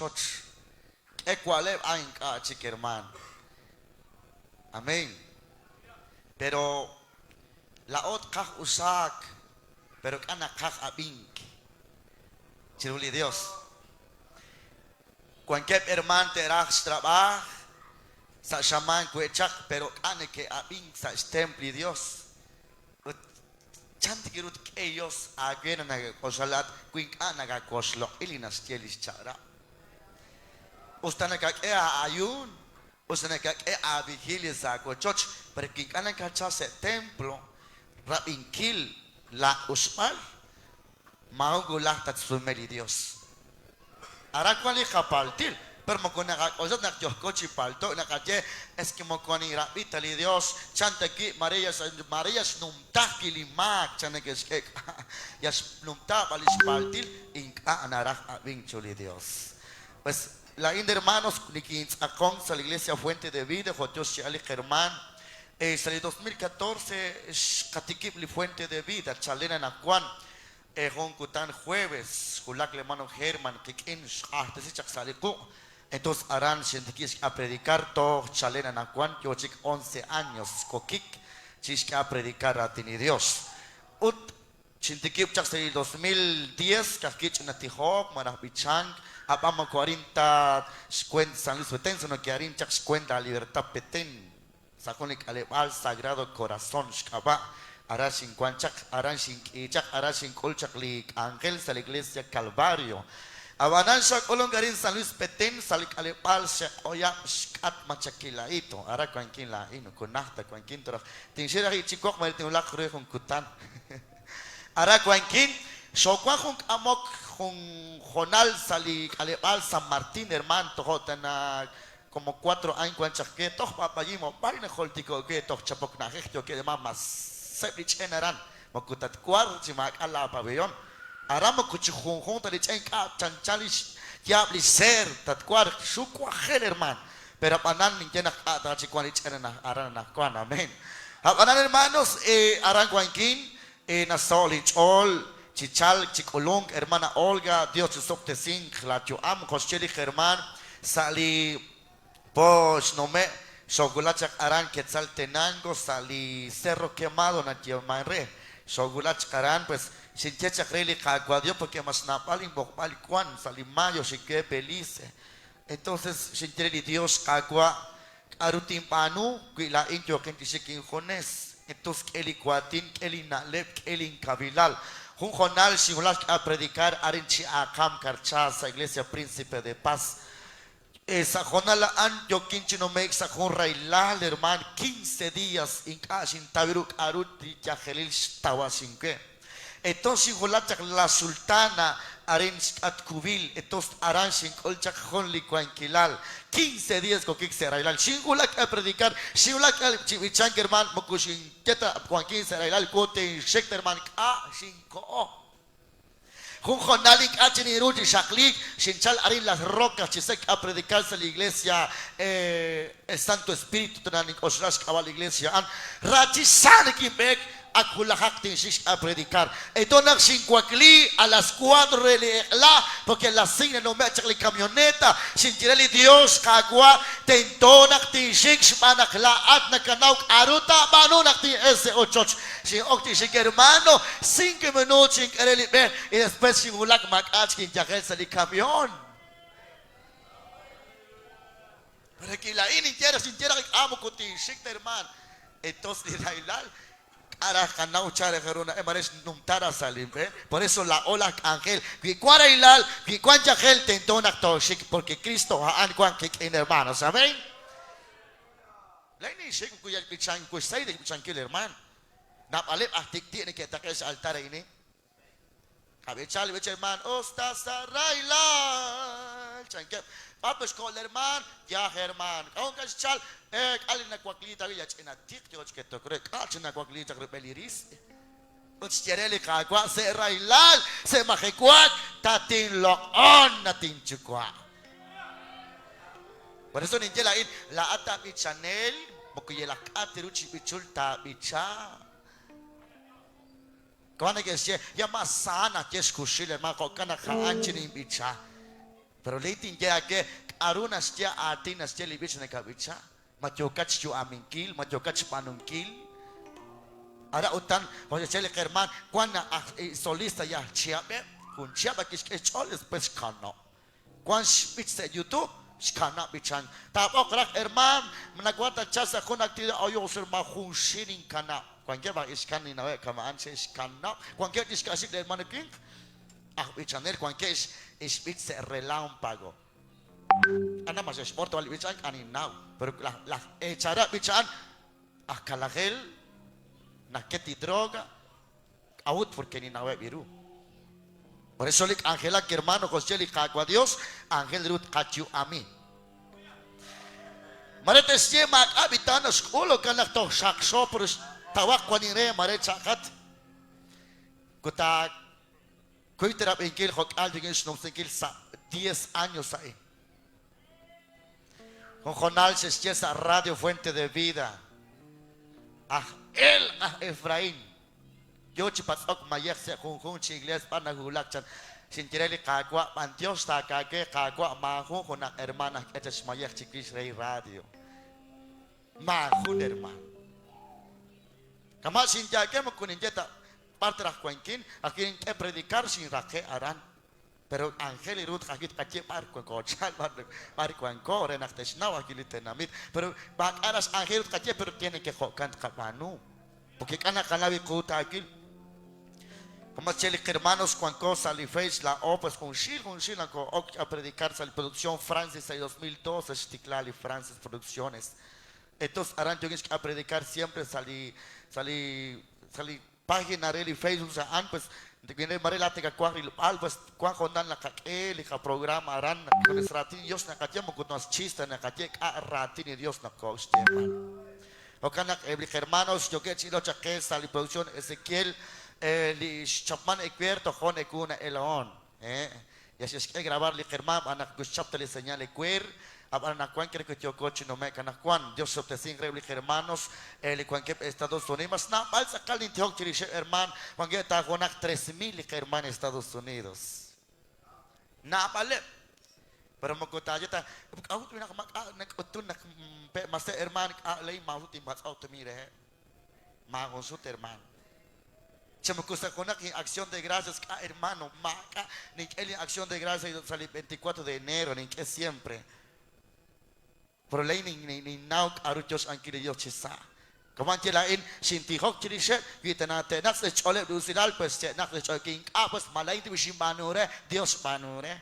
ochoch. K'e wa'leb' a ink'a' chik hermaan. Amén. Pero laa'o tqaj usaak, pero k'a' naqaj ab'ink chiru li Dios. Wankeb' hermaan te'raj xtrab'aaj sa' xamaan we' chaq, pero k'a' neke'ab'ink sa' xtempl li Dios. Ut chan tik ru tk'e Yos aawe naq nakak'oxla laa'at wi ink'a' nakawoxloq'i li naxye li xchaq'rab'? Us ta nakak'e aayuun, us ta nakak'e aavigilia sa' aawochoch, pero wi ink'a' nakachalk sa' templo rab'inkil laaq'usb'al, maajun wulaj tatxsume li Yos. Aran wank li qapaltil, pero moko naqak'oxla ta naq yojko chi palto'k, naqaye, Es que moko ninrab'i ta li Dios, chan ta wi' Maria, Maria xnumta wi' li maak, chan neke'xk'e k'a', yal xnumta b'an li xpaltil, ink'a' naraj ab'ink chiru li Dios. Pues, laa'in hermanos nikintz'aqonk sa' li Iglesia Fuente de Vida, jo' yo xye'al li qhermaan, sa' li 2014 xqatikib' li Fuente de Vida, chalen anaqwan, Jun kutan jueves, xwulak li hermano Herman qik'in xq'axtesi chaq sa' li quq'. Entonces aran xintikib' xk'a predicar toj chalen anaqwan yoo chik once años wokik chi xk'a predicar raatin li Dios. Ut xintikib' chaq sa' li 2010 ka'ajwi' ch'ina tijok malaj b'ichank, a'b'an moko arin ta xwent San Luis Petén, sino ke arin chaq xwent La Libertad Petén. Sa' jun li k'aleb'aal Sagrado Corazón xk'ab'a', aran xinwank chaq, aran xink'i chaq, aran xink'ul chaq li k'anjel sa' li Iglesia Calvario. Ab'anan xok'ulunk arin San Luis Petén sa' li k'aleb'aal Xeq'oyab' xk'at Machaquilaito. Aran wankin laa'in, moko najt ta wankin toraj tinxik raj chi woq mare tinwulaq re jun kutan. Aran wankin, xoowank jun k'amok jun hoonal sa' li k'aleb'aal San Martín, hermaan, tojo' tana Como cuatro año wan chaq we, toj b'ab'ayin mob'ay najultiko' we, toj chapok na'ajej yookeb' li ma mas seb' li ch'en aran, moko tatwarq chi maak'a' laa pabellón. Aran moko chi junjunq ta li ch'en k'a' chanchan li xyaab' li seer tatwarq, xuwajel hermano. Pero ab'anan ninye naq k'a' ta chik wan li ch'en aran anaqwan, amén. Ab'anan hermanos, aran wankin, nasaho' linch'ool chi chalk, chi k'ulunk, hermana Olga, Dios chisob'tesinq laa yu'am, jo' xye li hermaan sa' li po xnume' xoowulak chaq aran Quetzaltenango sa' li Cerro Quemado nayeeman re. Xoowulak chaq aran, pues xinye chaq re li Qaawa' Dios porque mas naab'al inb'oqb'al wan sa' li mayo xinye Belice. Entonces xinye re li Dios, Qaawa', K'aru tinb'aanu wi laa'in yooqin chi xik injunes? Entonces k'e li waatin, k'e linna'leb', k'e linkawilal. Jun hoonal xinwulak k'a predicar arin chi aaqam Carchá sa' Iglesia Príncipe de Paz. Sa' hoonal a'an yookin chi nume'k sa' jun rahilal, hermaan, quince días ink'a' xintaw ru k'aru li yajelil xtawasink we. Entonces xinwulak chaq La Sultana arin xk'atq Cubil, entonces aran xink'ul chaq jun li wankilal. Quince días wokik sa' rahilal. Xinwulak a predicar, xinwulak a chi b'ichank hermaan, moko xinye ta wankin sa' rahilal, wo tinxik ta hermaan, k'a' xinkoho. Jun hoonal ink'a' chik ninru chi xaqliik, xinchal arin Las Rocas chi sek a predicar sa' li iglesia El Santo Espíritu tana nink'oxla xk'ab'a' li iglesia a'an. Ra chi sa nikinb'eek, ak wulajaq tinxik xk'a predicar. Entonces naq xinwakli a las cuatro re li eq'la, porque las cinco nanume' chaq li camioneta, xinye re li Dios, Qaawa', tento naq tinxik xb'aan naq laa'at nakanaw k'a'ru taab'aanu naq tin'elq sa' ochoch. Xin'ok chi xik hermano, cinco minutos xink'e re li b'e y después xinwulak maak'a' chik inyajel sa' li camión. Pero ki laa'in ninye raj xinye raj k'a' moko tinxik ta hermaan. Entonces li rahilal k'a' raj qanaw chan raj ru na'e mare xnumta raj sa' li b'e. Por eso laa'o laj k'anjel wi wan rahilal, wi wan yajel tento naq tooxik porque Cristo a'an wan qik'in hermanos. Amén. Laa'in ninxik moko yal b'ichank xsahil li b'ichankil hermaan. Naab'aleb' aj tik'ti' neke'taqe'k sa' altar a'in. Qab'ichal li b'ich hermaan, Us ta sa' rahilal, chankeb'. B'ar pe xko'l hermaan? Yaj hermaan. K'a'ut ink'a' xchal? Eh, k'a' li nawakliik ta wi' ya ch'ina tiq yoo chi ketok re. K'a' chi nawakliik chaq rub'el li ris? Ut xye re li Qaawa', Sa' rahilal, sa' majewaak, tatinloq'on, at inYuwa'. Por eso ninye laa'in, laa'at taab'ichanel, moko yalaq k'a' ta ru chi b'ichul taab'icha. Wan neke'xye, Ya ma sa naye xkuxil, hermano, jo'kan naq a'an chi ninb'icha. Pero li tinye aawe, k'a'ru naxye aatin naxye li b'ich nakab'icha? Ma yookat xyu'aminkil? Ma yookat xb'aanunkil? Ara utan, jo' xe'xye li qermaan, wan naq aj solista yal chihab'eb', jun chihab' ak kixk'e xch'ool, después xkanob'. Wan xb'ich sa' YouTube, xkanab' b'ichank. Taab'oq raj hermaan, ma nawank ta chal sa' jun actividad, Ayos hermaan, junxil ninkanab'. Wankeb' aj ixkan ninnaweb' kama'an xe'xkanab'. Wankeb' chixk'axik li hermano winq, aj b'ichanel, wankeb' xb'ich sa' relámpago. Ana ma xe'xb'or ta li b'ichank, a ninnaw. Pero laj, laj eechal re b'ich a'an, aj kalajel, naxket li droga, K'a'ut? Porque ninnaweb' ru. Por eso li k'anjelak, hermano, jo' xye li Qaawa' Dios, aajel ru tqayu'ami. Mare te'xye maak'a' b'itaan naxk'ul, jo'kan naq toj xaqxo pero xtawaq wanin re mare cha'qat. Ut taakuy terab'inkil jo'k'aal rik'in xnumsinkil sa' diez años a'in. Jun hoonal xe'xye sa' Radio Fuente de Vida, aj elq' aj Efraín. Yoo chi patz'ok mayej sa' junjunq chi iglees b'ar nawulak chan. Xinye re li Qaawa', B'antiox taakaawe, Qaawa', maajun junaq hermaan najk'e chaq xmayej chiwix re radio. Maajun hermaan. Kama' xinye aawe, moko ninye ta b'ar ta raj wankin, ajwi' nink'e predicar xinraqe' aran. Pero aajel ru ajwi' tqaye b'ar koochal, b'ar wanko re naq te'xnaw ajwi' li tenamit. Pero maak'a' raj aajel ru tqaye, pero tiene que jo'kan tqab'aanu. Porque k'a' naqanaw li quutaawil. Como che li hermanos wanko sa' li Face laa'o, pues junxil, junxil nokoo'ok a predicar sa' li producción Francis sa' 2012 xtikla li Francis Producciones. Entonces aran yookin xk'a predicar siempre sa' li sa' li sa' li Página re li Facebook a'an, pues, wi mare laa'at nakawaj rilb'al, pues, wank hoonal naqak'e li qaprograma aran, junes raatin li Dios naqaye, moko nos chis ta naqaye k'a' raatin li Dios naqo'ok xyeeb'al. Jo'kan naq eb' li hermanos yookeb' chi ilok chaq qe sa' li producción Ezequiel, li xchapman ewer toj hoon ewu na'ela'on. Ya xe'xk'e grabar li qhermaan xb'aan naq moko xchap ta li señal ewer, ab'an anaqwan creo que yooko chi nume'k anaqwan. Dios xsob'tesinq reheb' li qhermanos li wankeb' Estados Unidos. Mas naab'al tz'aqal nintijok chirixeb' hermaan, wankeb' taajunaq 3000 li qhermaan Estados Unidos. Naab'aleb'. Pero moko taaye ta, k'a'ut naq maak'a' nak'utun naq pe' mase hermaan k'a' ley maajun tinpatz'oq tumin reheb'. Maajun sut hermaan. Chi moko sa' junaq in acción de gracias k'a' hermano, maak'a' nink'e lin acción de gracias sa' li 24 de enero, nink'e siempre. Pero laa'in ninnaw k'a'ru yoo xb'aanunkil li Dios chi sa'. Kama' ye laa'in xintijok chirixeb', wi tana te'naq sa' xch'ooleb' li usilal, pues che'naq sa' xch'ooleb'. Wi ink'a', pues ma laa'in ta xinb'aanu re, Dios xb'aanu re.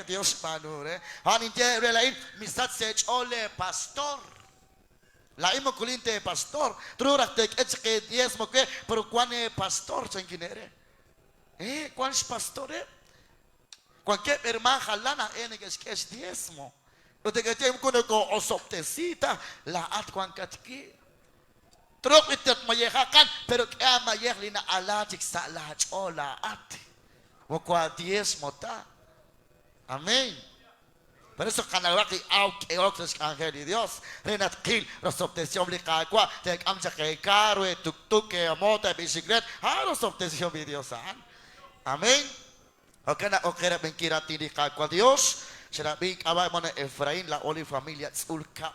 Dios xb'aanu re. A'an ninye re laa'in, misach sa' eech'ool lee pastor. Laa'in moko lin ta eepastor. Truuq raj teek'e chaq eediezmo we, pero wank eepastor, chankin eere. Ee, wank xpastoreb'. Wankeb' hermaan jalan aj e neke'xk'e xdiezmo. Ut neke'xye moko nokoo'osob'tesi ta, laa'at wankat wi'. Truuq b'i tatmayejaqan, pero k'e aamayej li na'ala chik sa' laach'ool laa'at. Moko aadiezmo ta. Amén. Por eso qanawaq li awk k'ehok sa' xk'anjel li Dios, re naq tqil rosob'tesihom li Qaawa', teek'am chaq eekarro, eetuktuk, eemoto, eeb'isikleet, a'an rosob'tesihom li Dios a'an. Amén. Jo'kan naq ok qe rab'inkil raatin li Qaawa' Dios, xerab'i ink'ab'a' hermano Efraín, laa'o li familia Tz'ul Kab'.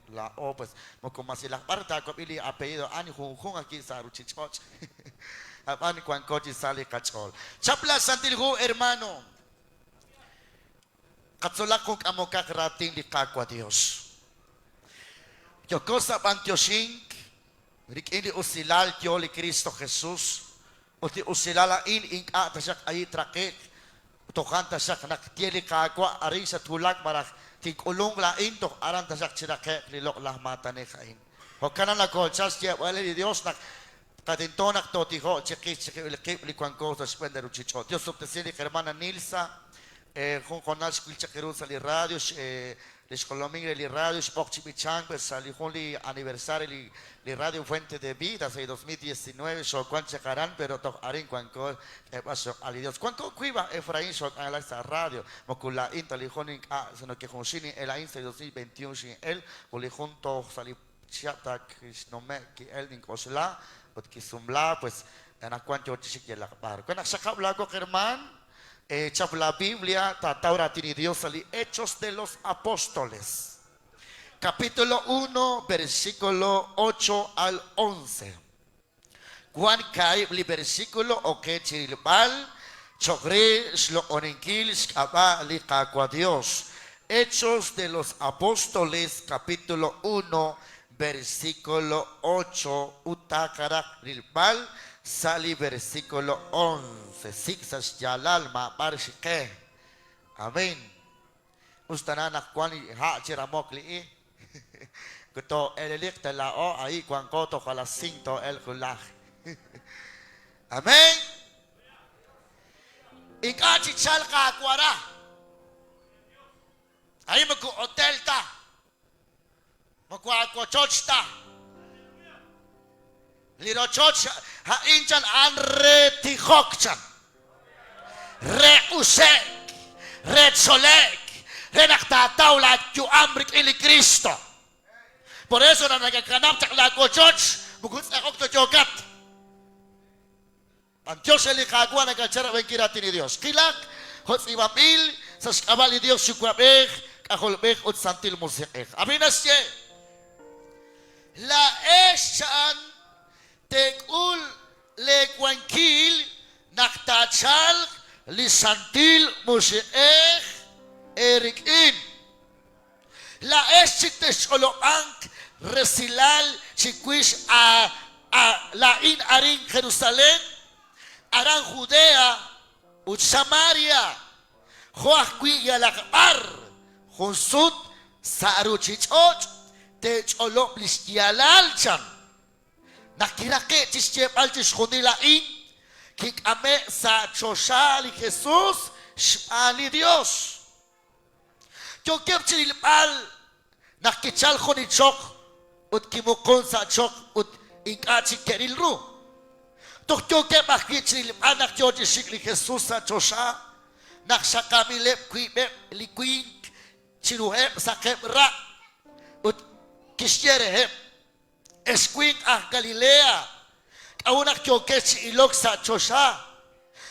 Laa'o pues moko mas yalaq b'ar taawab'i li apellido a'an junjunq ajwi' sa' ruchich'och'. Ab'an wanko chi sa li qach'ool. Chap laa Santil Hu, hermano. Qatzolaq jun k'amokaq raatin li Qaawa' Dios. Yooko sa' b'antioxink rik'in li usilal yoo li Kristo Jesus, ut li usilal a'in ink'a' taxaq ayi' traqe'q tojan taxaq naq tye li Qaawa' arin xatwulak malaj tink'ulunq laa'in toj aran taxaq chiraqe'q li loq'laj maatanej a'in. Jo'kan naq nakoochal xyeeb'al re li Dios naq Tento naq tootijoq chiqix chiqib'il qib' li wanko sa' xb'een li ruchich'och'. Dios sob'tesi li hermana Nilsa, jun hoonal xwil chaq ru sa' li radio, li xjolomink re li radio xb'oq chi b'ichank sa' li jun li aniversario li Radio Fuente de Vida sa' li 2019, xoowank chaq aran pero toj arin wanko xk'eeb'al xloq'al li Dios. Wanko wiib' aj Efraín xook'anjelak sa' radio, moko laa'in ta li jun ink'a' sino ke junxil nin'el a'in sa' li 2021 xin'el ut li jun toj sa' li Chihab' ta kixnume' ki'el nink'oxla ut kisumla, pues anaqwan yoo chi xik yalaq b'ar. Wan naq xaqab' laa woq hermaan, Chap la Biblia, taataw raatin li Dios sa' li Hechos de los Apóstoles, capítulo 1, versículo 8 al 11. Wan kaahib' li versículo ok chi rilb'al choq' re xloq'oninkil xk'ab'a' li Qaawa' Dios. Hechos de los Apóstoles, capítulo 1, versículo 8 ut taqaraq rilb'al sa' li versículo 11. Sik' sa' xyaalal maab'ar xiqe. Amén. Us tana naq wan li ha' chi ramok li i. Wi too'eleliq ta laa'o ahi' wanqo toj a las cinco too'elq wulaj. Amén. Ink'a' chichalq aawara. A'in moko hotel ta. Moko aawochoch ta. Li rochoch a'in chan a'an re tijok chan. Re q'use'k, re tzole'k, re naq taataw laa yu'am rik'in li Kristo. Por eso naq nakakanab' chaq laa wochoch, moko tz'aqok ta yookat. B'antiox re li Qaawa' nakachal rab'inkil raatin li Dios. Qilaq jo' tz'iib'anb'il sa' xk'ab'a' li Dios Yuwa'b'ej, K'ajolb'ej ut Santil Musiq'ej. Ab'i naxye, Laa'ex cha'an teek'ul lee wankil naq taachalq li Santil Musiq'ej eerik'in. Laa'ex chik texch'olob'anq resilal chiwix a laa'in arin Jerusalén, aran Judea ut Samaria, jo' ajwi' yalaq b'ar jun sut sa' ruuchich'och' teech'olob' li xyaalal, chan. Naq kiraqe'k chi xyeeb'al chixjunil a'in, kik'ame'k sa' choxa li Jesús xb'aan li Yos. Yookeb' chi rilb'al naq kichalk jun li choql ut kimuqunk sa' choql ut ink'a' chik ke'ril ru. Toj yookeb' ajwi' chi rilb'al naq yo chi xik li Jesus sa' choxa, naq xaqab'ileb' wiib'eb' li winq chiruheb' saqeb' ra' ut kixye reheb', Ex winq aj Galilea, k'a'ut naq yookex chi ilok sa' choxa?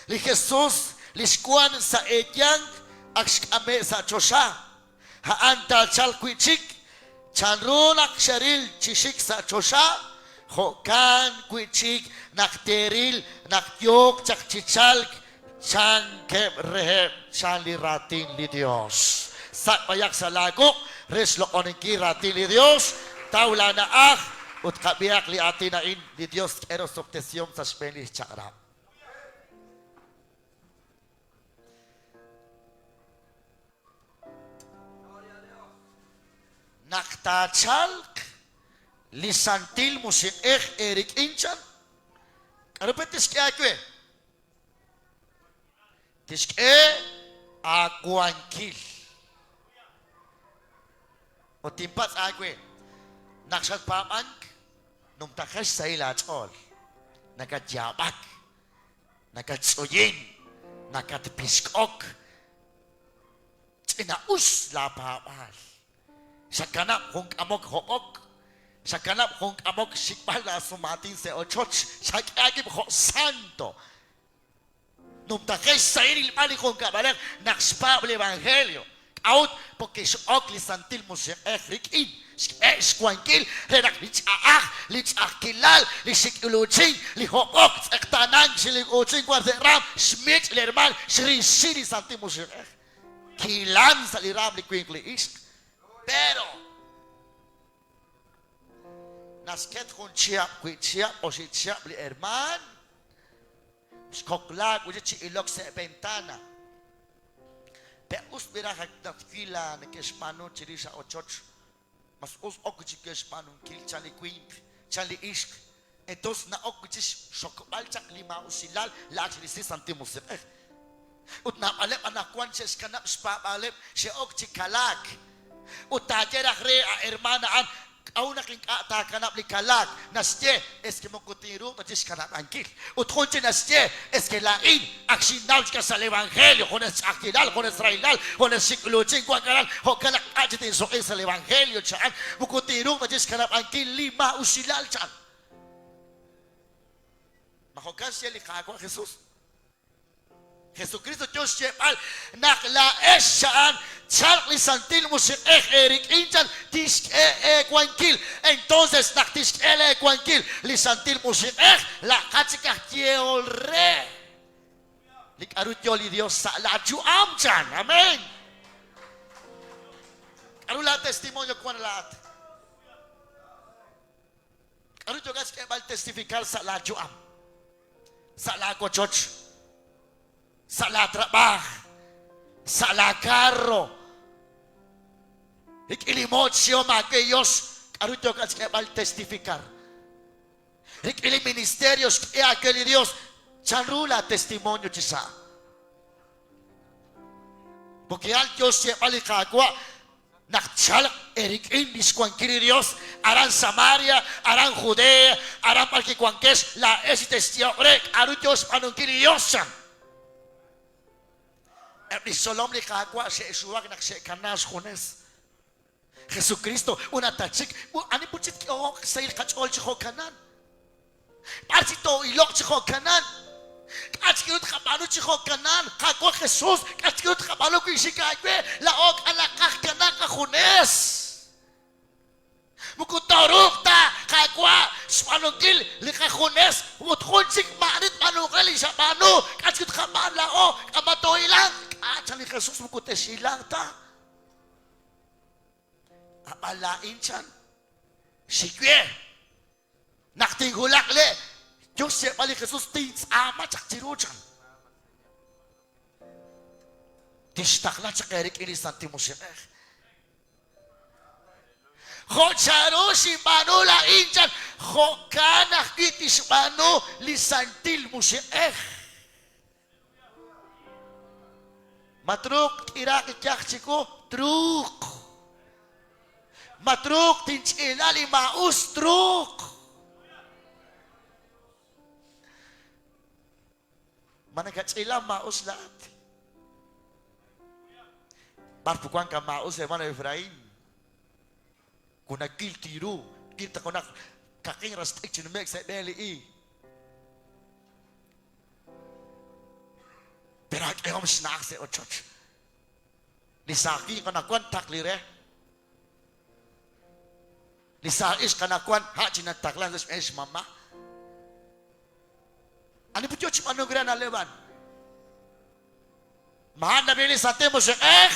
Li Jesus li xwank sa' eeyanq ak xk'ame' sa' choxa. A'an taachalq wi' chik. Chanru naq xeril chi xik sa' choxa, jo'kan wi' chik naq teeril naq yooq chaq chi chalk, chankeb' reheb', chan li raatin li Yos. Sak' b'ayaq sa' laawuq' re xloq'oninkil raatin li Yos, taw laana'aj ut qab'ihaq li aatin a'in, li Yos tk'e rosob'tesihom sa' xb'een li xchaq'rab'. Naq taachalq li Santil Musiq'ej eerik'in, chan, k'aru pe tixk'e aawe? Tixk'e aawankil. Ut tinpatz' aawe, naq xatpaab'ank, numtajex xsahil aach'ool, nakatyaab'ak, nakattz'uyin, nakatpisk'ok, ch'ina-us laapaab'aal. Xakanab' jun k'amok hob'ok, xakanab' jun k'amok xxik'b'al laasumaatin sa' ochoch, xak'e aawib' jo' santo. Numtajex xsahil rilb'al li junkab'alej naq xpaab' li evangelio. K'a'ut? Porque x'ok li Santil Musiq'ej rik'in, xk'e xwankil re naq li ch'a'aj, li ch'a'ajkilal, li xik'uluuchink, li hob'ok, tz'eqtaanank, xiling'uuchink wan sa' raam, xmich' li hermaan, xrisi li Santil Musiq'ej. Kihilan sa' li raam li winq li ixq. Pero naxket jun chihab', wiib' chihab', oxib' chihab' li hermaan xkoklaak wi' chik chi ilok sa' ventana. Pe us b'i raj naq twil la neke'xb'aanu chirix a ochoch. Mas us ok wi' chik xb'aanunkil chan li winq, chan li ixq. Entonces na'ok wi' chik xxokb'al chaq li maa'usilal la ak xrisi Santil Musiq'ej. Ut naab'aleb' anaqwan xe'xkanab' xpaab'aaleb', xe'ok chi kalaak. Ut taaye raj re a hermaan a'an, K'a'ut naq ink'a' taakanab' li kalaak? Naxye, Es que moko tinruuq ta chixkanab'ankil. Ut jun chik naxye, Es que laa'in ak xinnaw chik sa' li evangelio, junes ch'a'ajkilal, junes rahilal, junes xik'luuchink wank aran, jo'kan naq k'a' chik tinsuq'i sa' li evangelio, cha'an. Moko tinruuq ta chixkanab'ankil li maa'usilal, chan. Ma jo'kan xye li Qaawa' Jesus? Jesukristo yo xyeeb'al naq laa'ex xa'an tchalq li Santil Musiq'ej eerik'in chan tixk'e eewankil. Entonces naq tixk'e leewankil li Santil Musiq'ej, la'qat chik aj yeehol re li k'aru yo li Dios sa' laayu'am chan. Amén. K'aru laatestimonio wank laa'at? K'aru yookat xk'eeb'al testificar sa' laayu'am? Sa' laawochoch, sa' laatrab'aaj, sa' laakarro. Rik'in li moot xyehom aawe Yos, k'aru yookat xk'eeb'al testificar? Rik'in li ministerio xk'e aawe li Dios, chanru laatestimonio chi sa'? Porque al yo xyeeb'al li Qaawa' naq tchalq eerik'in li xwankil li Yos aran Samaria, aran Judea, aran b'arwi' wankex, laa'ex li texyehoq re k'aru yo xb'aanunkil li Yos, chan. Eb' li xtzolom li Qaawa' xe'xuwak naq xe'kanaak xjunes. Jesucristo, unata chik, ani put chik tk'ehoq xsahil qach'ool chi jo'kanan? B'ar chik too'iloq chi jo'kanan? K'a' chik ru tqab'aanu chi jo'kanan? Qaawa' Jesús, k'a' chik ru tqab'aanu wi xik aawe? Laa'o k'a' naqaj kanaak qajunes. Moko tooruuq ta, Qaawa', xb'aanunkil li qajunes ut jun chik maa'ani tb'aanuuq re li xab'aanu. K'a' chik ru tqab'aan laa'o? K'a' ma toohilanq? K'a' chan li Jesús, moko texhilanq ta. Ab'an laa'in chan, xiwe naq tinwulaq le', yo xyeeb'al li Jesus, tintz'aama chaq chiru chan. Tixtaqla chaq eerik'in li Santil Musiq'ej. Jo' chanru xinb'aanu laa'in chan, jo'kan ajwi' tixb'aanu li Santil Musiq'ej. Ma truuq tk'iraaq li yaj chiwu? Truuq. Ma truuq tinch'iila li maa'us? Truuq. Ma nakach'iila maa'us laa'at? B'ar wank maa'us, hermano Efraín? Kunakil tiru, kil ta junaq kaqin raxt'ik chi nume'k sa' b'een li i. Pero aak'ehom xna'aj sa' ochoch. Li saaj winq anaqwan taqli re. Li saaj ixq anaqwan ha' chi nataqlan sa' xb'een xmama'. Ani put yo chi b'aanunk re na'leb' a'an? Ma a'an nab'i li Santil Musiq'ej?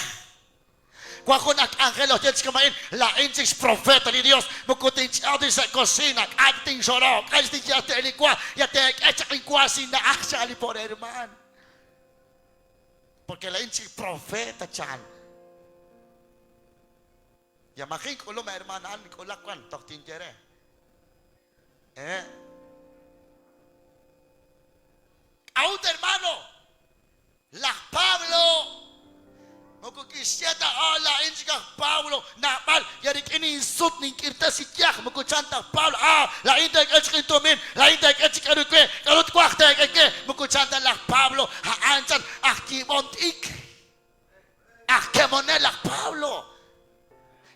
Wank jun aj k'anjel ojye chi kama'in, Laa'in chik xprofeet li Yos, moko tinch'e'oq ta sa' kosiina, k'a' tinxoroq, k'a' tinye li wa, ya teek'e chaq inwa sinna'aj, chan li pobre hermaan. Porque laa'in chik profeta, chan. Ya maji' ink'ulum hermaan a'an, ink'ulaq wan, toj tinye re. Eh. K'a'ut hermano? Laj Pablo moko kixye ta, Oh, laa'in chik aj Pablo, naab'al ya rik'in insut nink'irtesi yaj, moko chan ta aj Pablo, Ah, laa'in teek'e chik intumin, laa'in teek'e chik k'aru we, k'aru twaj teek'e we, moko chan ta laj Pablo, a'an chan aj yiib'om t'ikr, aj kemonel laj Pablo,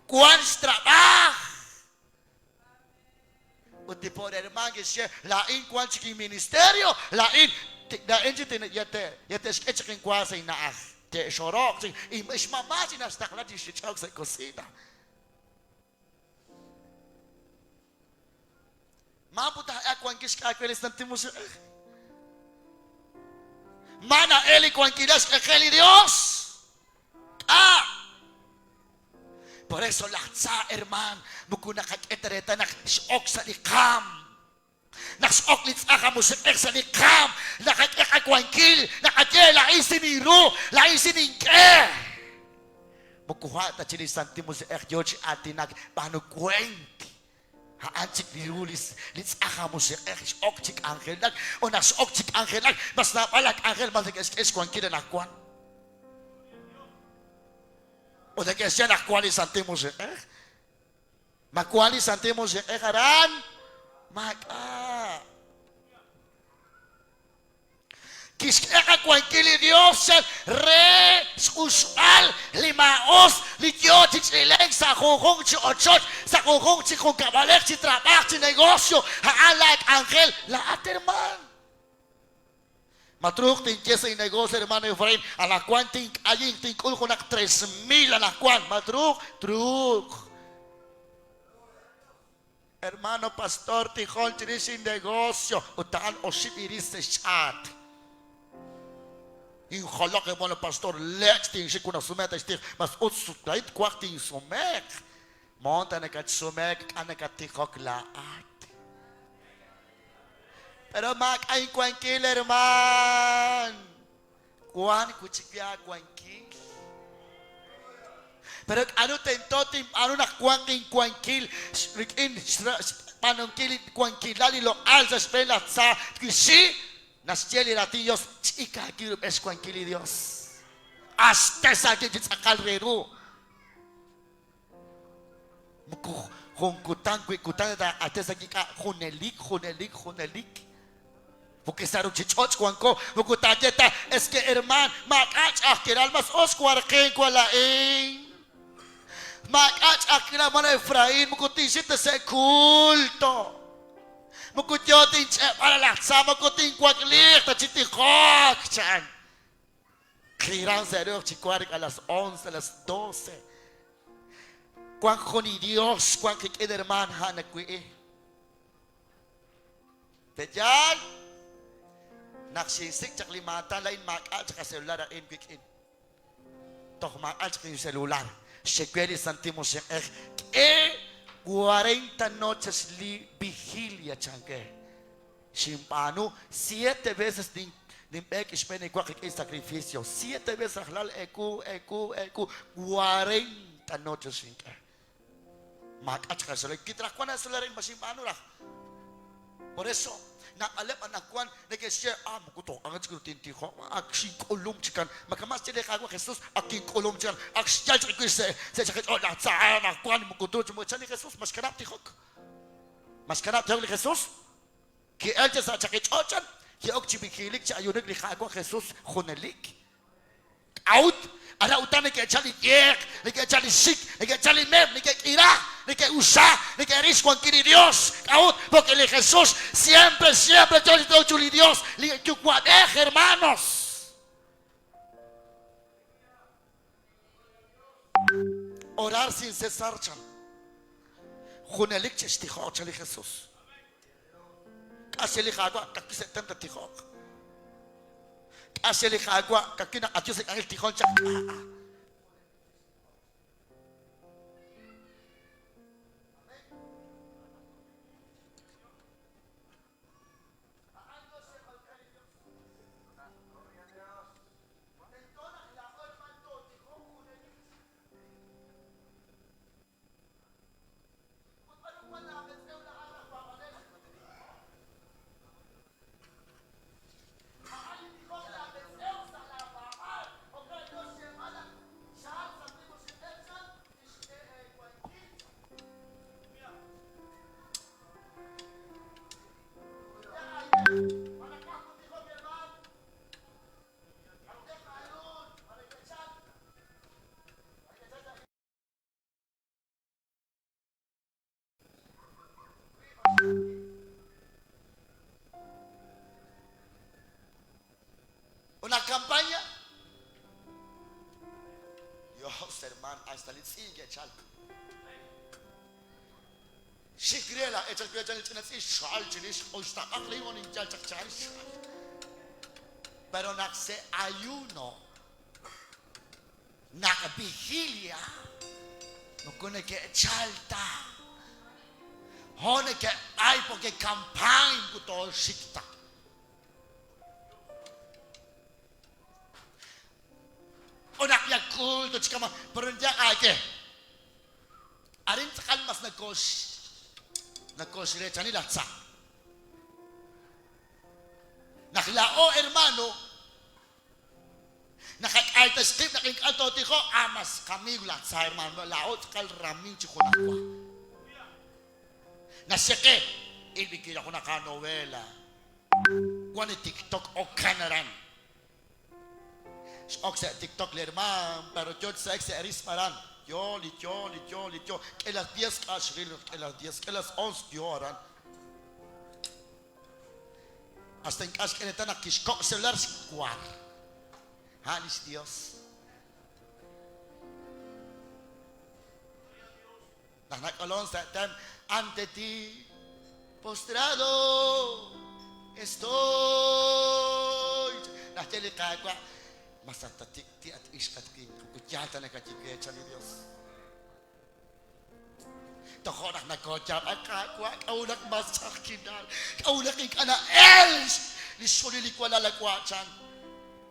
wank xtrab'aaj. Ut li pobre hermaan kixye, Laa'in wank chik inministerio, laa'in, laa'in chik ya te'xk'e chaq inwa sa' inna'aj, te'xoroq chik, xmama chik naxtaqla chi xich'ok sa' cocina. Ma put aj wankil xk'e aawe li Santil Musiq'ej? Ma na'el li wankilal xk'e qe li Dios? K'a'? Por eso laj tza, hermaan, moko naqak'e ta reetal naq x'ok sa' li qaam. Naq x'ok li tz'aj amusiq'ej sa' li qaam, naqak'e qawankil, naqaye, Laa'in sin inru, laa'in sin ink'e. Moko a' ta chik li Santil Musiq'ej yoo chi aatinak, b'aanu weent. A'an chik li ru li tz'aj amusiq'ej x'ok chi k'anjelak. Ut naq x'ok chi k'anjelak, mas naab'al laj k'anjel mas neke'xk'e xwankil anaqwan. Ut neke'xye naq wank li Santil Musiq'ej. Ma wank li Santil Musiq'ej aran? Maak'a'. Kixk'e qawankil li Dios chan re xq'uxb'al li maa'us li yoo chi ch'ilenk sa' junjunq chi ochoch, sa' junjunq chi junkab'alej, chi trab'aaj, chi negocio. A'an laa k'anjel laa'at, hermaan. Ma truuq tinye sa' innegocio, hermano Efraín, anaqwan tink'ayink, tink'ul junaq 3000 anaqwan? Ma truuq? Truuq. Hermano pastor, tijon chirix innegocio, ut a'an oxib' iris sa' xch'aat. Injoloq, hermano pastor, lech' tinxik junaq sumeq ta' xtij, mas utz laa'in twaj tinsumeq. Moon ta nakatsumeek, k'a' nakattijok laa'at. Pero maak'a' inwankil, hermaan. Wank wi' chik wi' aawankil. Pero k'a'ru tento tinb'aanu naq wanq inwankil rik'in xb'aanunkil li wankilal li loq'al sa' xb'een laj tza twixi? Naxye li Raatin Dios, ch'ik aawib' rub'el xwankil li Dios. Q'axtes aawib' chi tz'aqal re ru. Moko jun kutan wi' kutan ta taaq'axtes sa' kik'a' junelik, junelik, junelik. Porque sa' ruuchich'och' wanko, moko taaye ta, Es que hermaan, maak'a' ch'a'ajkilal, mas us warqin wa laa'in. Maak'a' ch'a'ajkilal, hermano Efraín, moko tinxik ta sa' culto. Moko yoo tinch'e'b'al laj tza, moko tinwakliiq ta chi tijok, chan. Kiran sa' ruq chi wark a las once, a las doce. Wank jun li Dios wank qik'in hermaan a'an nawi'i. Pe'yaal? Naq xinsik' chaq li maatan laa'in maak'a' chaq a celular a'in wik'in. Toj maak'a' chaq incelular. Xye we li Santil Musiq'ej, k'e cuarenta noches li vigilia chan we. Xinb'aanu siete veces ninb'eek xb'een li waq rik'in sacrificio. Siete veces rajlal ewu, ewu, ewu, cuarenta noches xink'e. Maak'a' chaq acelular. Kitraj wank acelular ma xinb'aanu raj. Por eso, naab'aleb' anaqwan neke'xye, ah, moko toj anqa chik ru tintijoq, ak xink'ulum chikan. Ma kama' xye li Qaawa' Jesus, ak kink'ulum chikan, ak xyal chaq wix sa' chaqi ch'och' laj tza anaqwan moko truuq chi chan li Jesus, ma xkanab' tijok. Ma xkanab' tijok li Jesus? Ki'elk chaq sa' chaqi ch'och' chan, ki'ok chi vigilik chi ayuunik li Qaawa' Jesus junelik. K'a'ut? Aran utan neke'chal li yeq, neke'chal li xik, neke'chal li mem, neke'k'ira, neke'usa, neke'ril xwankil li Dios. K'a'ut? Porque li Jesus siempre, siempre yo chi tijok chiru li Dios, li Yuwa'b'ej, hermanos. Orar sin cesar chan. Junelik chextijoq chan li Jesus. K'a' xye li Qaawa' ka'ajwi' sa' tem tattijoq. K'a' xye li Qaawa' ka'ajwi' naq at yo sa' k'anjel tijon chaq. K'a'. Una campaña. Dios, hermano, hasta li tz'i' ke'chalk. Xik re laj eechal we chan li ch'ina tz'i' xxa'al chirix uxtaq'aq li wan inyal chaq cha'al xxa'al. Pero naq se ayuno, naq vigilia, moko neke'chal ta. Ho neke'b'ay porque campañ moko tooxik ta. Ut naq yak'ul chi kama, pero inyaq aawe. Arin tz'aqal mas nakoxreechani laj tza. Naq laa'o hermano naqak'aytes qib' naq ink'a' tootijoq, a mas qamiiw laj tza hermano, laa'o tz'aqal ramiiw chi junajwa. Naxye qe, il b'i junaq novela, wan li TikTok okan aran. X'ok sa' TikTok li hermaan, pero yo chi sa'ek sa' rism aran. Yo li yo li yo li yo. K'e las diez k'a' xril naq k'e las diez, k'e las once yo aran. Hasta ink'a' xk'e reetal naq kixkoq' xcelular xwar. A' lix Dios. Naq nak'olon sa' tem ante ti postrado estoy. Naxye li Qaawa', ma sa tatik'ti' at ixq at winq, moko yaal ta nakaye we, chan li Dios. Tojo' naq nakooyaab'ak, Qaawa', k'a'ut naq mas ch'a'ajkilal? K'a'ut naq ink'a' na'el li xxulil li walal awa', chan.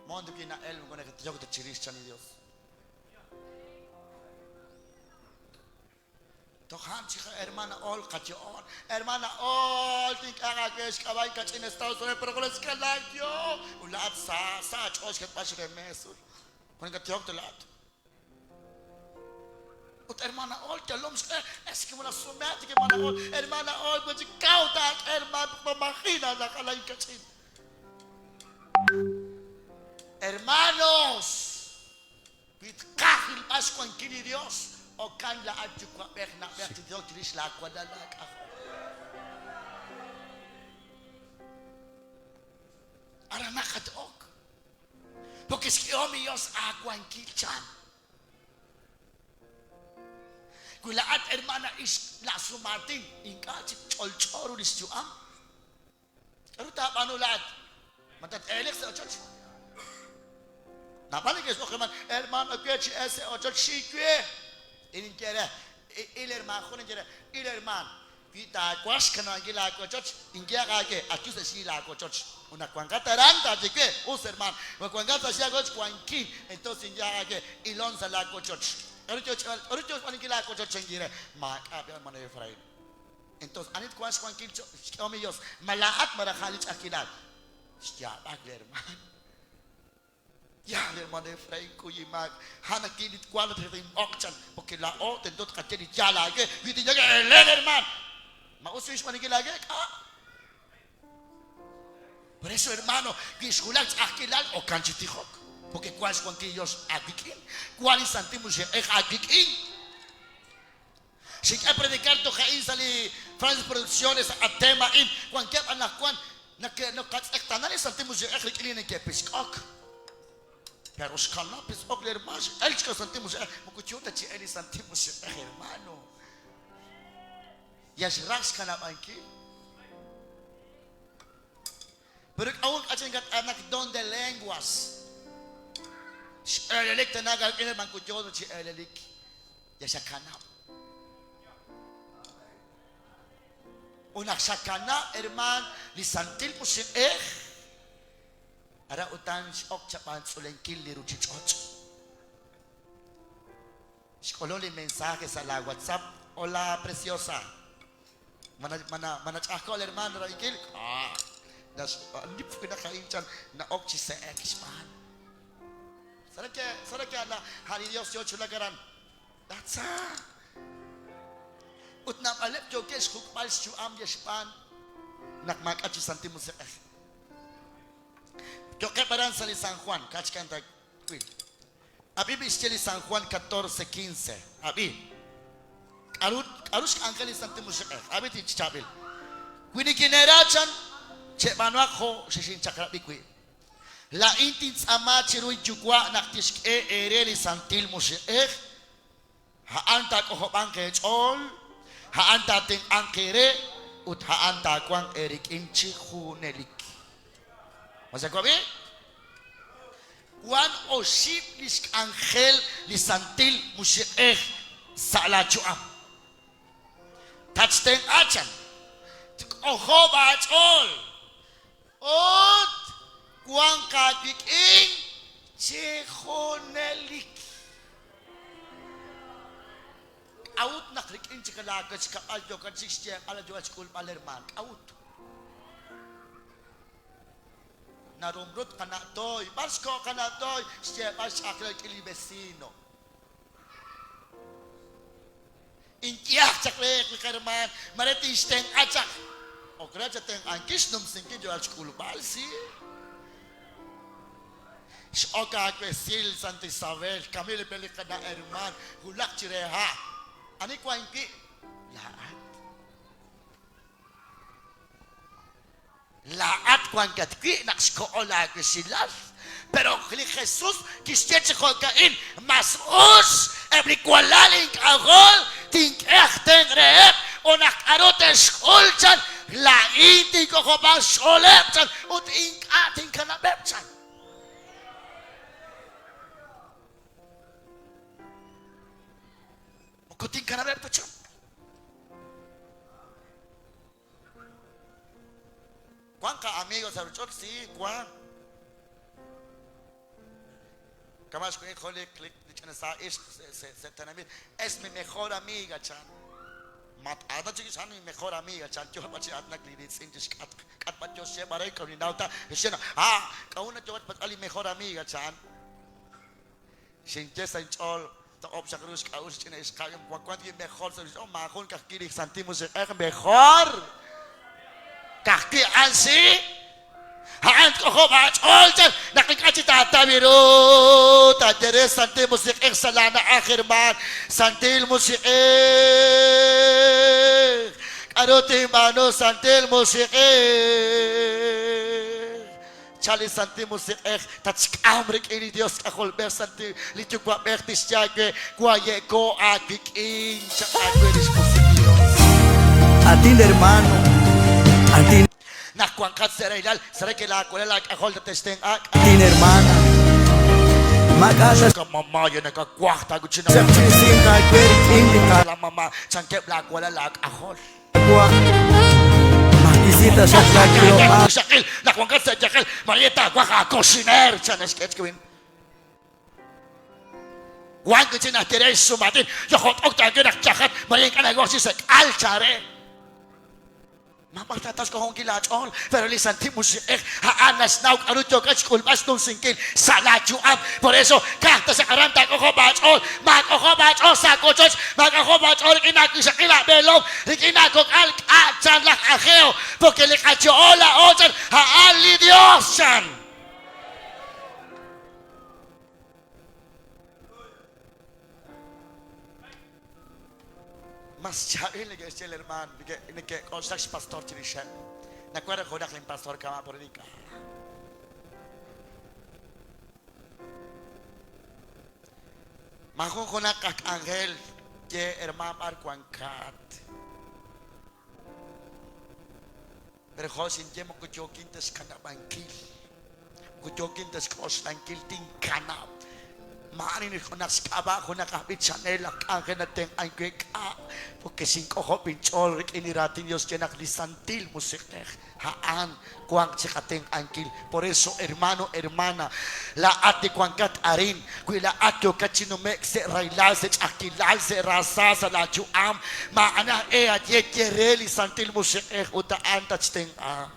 Moon wi na'el moko nakatiyok ta chirix, chan li Dios. Toj a'an chik hermana Ol qayo'on. Hermana Ol, tink'e aawe xk'ab'a' inkach'in Estados Unidos, pero junes kalaak yo. Ut laa'at sa sa aach'ool xketb'al xremes. Jun nakatihok ta laa'at. Ut hermana Ol, yalom xq'e, es que muna sumeati que hermana Ol, hermana Ol, pues kaw taak'e hermano, mamajina naq ala inkach'in. Hermanos, wi tqaj rilb'al xwankil li Dios, okan laa'at yuwa'b'ej na'b'ej chi Dios chirix laawalal laak'ajol. Aran naqat-ok. Porque xk'ehom li Dios aawankil chan. Wi laa'at hermana ixq la sumaatin ink'a' chik ch'olch'o ru li xyu'am, k'aru taab'aanu laa'at? Ma tat-eeliq sa' ochoch? Naab'al neke'xb'oq hermano, hermano we chi el sa' ochoch xik we. Y ninye re, il hermano, jun ninye re, il hermano, wi taawaj xkanab'ankil laawochoch, inyehaq aawe, ayu sa' xyi laawochoch. Ut naq wanqat aran, taaye we, us hermano, naq wanqat sa' xyi laawochoch, wankin, entonces inyehaq aawe, ilon sa' laawochoch. K'aru yo k'aru yo xb'aanunkil laawochoch, chan re, maak'a' b'i' hermano Efraín. Entonces, ani twanq xwankil xk'ehom li Dios? Ma laa'at malaj a'an li ch'a'ajkilal? Xyaab'ak li hermano. Yaal, hermano Efraín, kuy inmaak. A'an naq li twanq naq tinb'oq chan, porque laa'o tento tqaye li yaal aawe. Wi tinye elen, hermano. Ma us xb'aanunkil aawe? K'a'. Por eso, hermano, wi xwulak ch'a'ajkilal, okan chi tijok. Porque wank xwankil li Dios aawik'in. Wank li Santil Musiq'ej aawik'in. Xink'e predicar toj a'in sa' li Francis Producciones a tema a'in. Wankeb' anaqwan naqatz'eqtaana li Santil Musiq'ej rik'in li neke'pisk'ok. Pero xkanab' pisk'ok li hermano, x'el chik li Santil Musiq'ej. Moko yo ta chi el li Santil Musiq'ej, hermano. Ya xraj xkanab'ankil. Pero k'a'ut k'a chinkat'anak don de lenguas. X'eelelik tana rik'in hermano yo ta chi eelelik. Ya xakanab'. Ut naq xakanab', hermaan, li Santil Musiq'ej, aran utan x'ok chab'antz'ulenkil li ruchich'och'. Xk'ulun li mensaje sa' la WhatsApp, Hola, preciosa. Ma ma nach'a'ajko' li hermaan rab'inkil? Ah, naxnip naq a'in chan na'ok chi se'ek xb'aan. ¿Sabe qué? ¿Sabe qué? A li Dios yo chulak aran. Latza. Ut naab'aleb' yookeb' xjuk'b'al xyu'am li xb'aan naq maak'a' chi Santil Musiq'ej. Yo'qeb' aran sa' li San Juan, kachkan ta wil. Ab'i b'i xye li San Juan 14:15. Ab'i. K'aru k'aru xk'anjel li Santil Musiq'ej? Ab'i chi chaab'il. Wi nikineera chan, cheb'aanuhaq jo' xexinchaq'rab'i wi'. Laa'in tintz'aama chiru inyuwa' naq tixk'e eere li Santil Musiq'ej, a'an taak'ojob'anq eech'ool, a'an taatenq'anq eere ut a'an taawanq eerik'in chi junelik. Ma xawab'i? Wank oxib' li xk'anjel li Santil Musiq'ej sa' laayu'am. Tatxtenq'a chan, tk'ojob' aach'ool Ut wanq aawik'in chi junelik. K'a'ut naq rik'in chik laawechkab'al yookat chik xyeeb'al naq yookat xk'ulb'al hermaan? K'a'ut? Narumrut qana' Tooy. B'ar xkoho qana' Tooy xyeeb'al xch'a'ajkilal rik'in li vecino? Inyehaq chaq re li qahermaan, mare tinxtenq'a chaq. Ok re chatenq'ankil xnumsinkil yo'al xk'ulb'al, si. X'ok aawesil Santa Isabel, Camilo pe li qana' hermaan, wulak chire ha'. Ani wank wi'? Laa'at. Laa'at wankat wi' naq xkoho laawisilal. Pero li Jesús kixye chi jo'ka'in, Mas us eb' li walal ink'ajol tink'e aj tenq' reheb' ut naq k'aru te'xk'ul, chan, laa'in tink'ojob'anq xch'ooleb', chan, ut ink'a' tinkanab'eb', chan. Moko tinkanab'eb' ta, chan. Wank qa'amigo sa' ruuchich'och'? Si, wank. Kama' xwinq jun li ch'ina saaj ixq sa' tenamit, Es mi mejor amiga, chan. Mat-aatinak chirix a'an, mi mejor amiga, chan. Yoo b'an chi aatinak li riitz'in chi xk'atq. K'atq b'an yoo xyeeb'al re, k'a'ut ninnaw ta. Xye naq, Ah, k'a'ut naq yookat xpatz'b'al li mejor amiga, chan. Xinye sa' inch'ool, Toq'ob' xaq ru xk'a'uxl li ch'ina ixqa'al, wank wi' mejor sa' ruuchich'och', maajun ka'ajwi' li Santil Musiq'ej mejor. Ka'ajwi' a'an si, a'an tk'ojob' aach'ool chan naq ink'a' chik taataw ru, taaye re Santil Musiq'ej sa' laana'aj hermaan, Santil Musiq'ej, k'aru tinb'aanu Santil Musiq'ej? Chal li Santil Musiq'ej, tatxk'am rik'in li Dios K'ajolb'ej, Santil li Yuwa'b'ej tixye aawe, Waye'ko aawik'in, chaq aawe lix Musiq' li Dios. Atin hermano, atin Naq wanqat sa' rahilal, sa' re ke laawalal aak'ajol tate'xtenq'a, Atin hermana, maak'a' Ka mamá ya nakawaj taawichi naq xaqchi'sinq aawe rik'in li la mamá, chankeb' laawalal aak'ajol. Qaawa', maakisi taxaq laawilob'aal. Ixaqil, naq wankat sa' yajel, maye taawaj aakoxineer, chan naxk'e chk'uwin. Wank chi naq tere xsumaatin, yojot'ok taawe naq yajat, maye ink'a' nawaj chi sa' k'al, chan re. Maab'ar taataw xk'ojonkil laach'ool, pero li Santil Musiq'ej a'an naxnaw k'aru yookat xk'ulb'al xnumsinkil sa' laayu'am. Por eso, ka'aj taxaq aran taak'ojob' aach'ool, maak'ojob' aach'ool sa' aawochoch, maak'ojob' aach'ool rik'in aawixaqil aab'eelom, rik'in aakok'al, k'a' chan laj Ageo, porque li qayo'oon laa'o chan, a'an li Dios chan. Mas chaab'il neke'xye li hermaan, neke'k'oxlak xpastor chirixeb'. Nawaj raj junaq linpastor kama' por ink'a'. Maajun junaq aj k'anjel ye hermaan b'ar wankat. Pero jo' xinye moko yookin ta xkanab'ankil, moko yookin ta xk'oxlankil tinkanab'. Maa'ani junaq xk'ab'a' junaq aj b'ichanel, aj k'anjel natenq'ank we k'a', porque xink'ojob' inch'ool rik'in li raatin Dios xye naq li Santil Musiq'ej a'an wanq chi qatenq'ankil. Por eso, hermano, hermana, laa'at li wankat arin, wi laa'at yookat chi nume'k sa' rahilal, sa' ch'a'ajkilal, sa' raasa sa' laa yu'am, maa'ani aj-e aye ye re li Santil Musiq'ej ut a'an tatxtenq'a.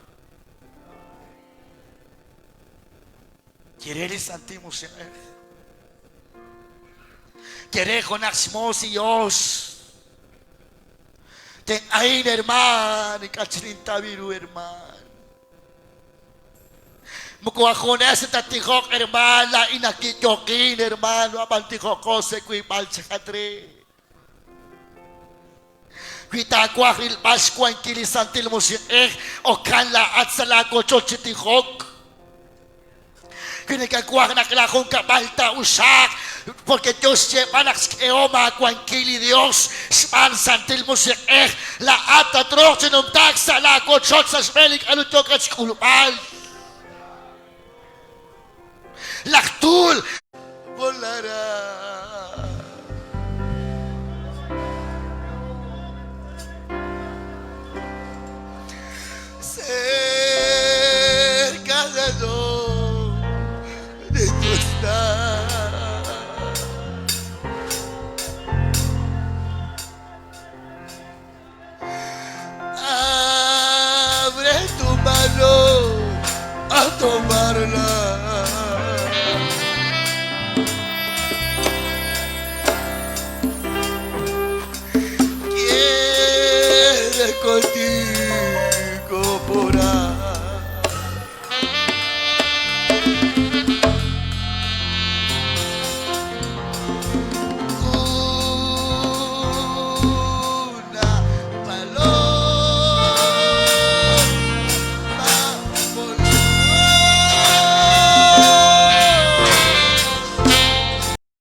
Ye re li Santil Musiq'ej. Ye re junaq xmoos li Dios. Tenq'ahin, hermaan, ink'a' chik nintaw ru, hermaan. Moko ajunes ta tattijoq, hermaan, laa'in ajwi' yooqin, hermano, ab'an tijoqo sa' wiib'al chaqat re. Wi taawaj rilb'al xwankil li Santil Musiq'ej, okan laa'at sa' laawochoch chi tijok. Wi nakawaj naq laajunkab'al taa'usaaq, porque yo xyeeb'al naq xk'ehom aawankil li Dios xb'aan Santil Musiq'ej, laa'at tatruuq chi numtaak sa' laawochoch sa' xb'een li k'a'ru yookat xk'ulb'al. Laj tuul volará. Cerca de donde tú estás. Abre tu mano a tomarla. Quiere contigo por ahí.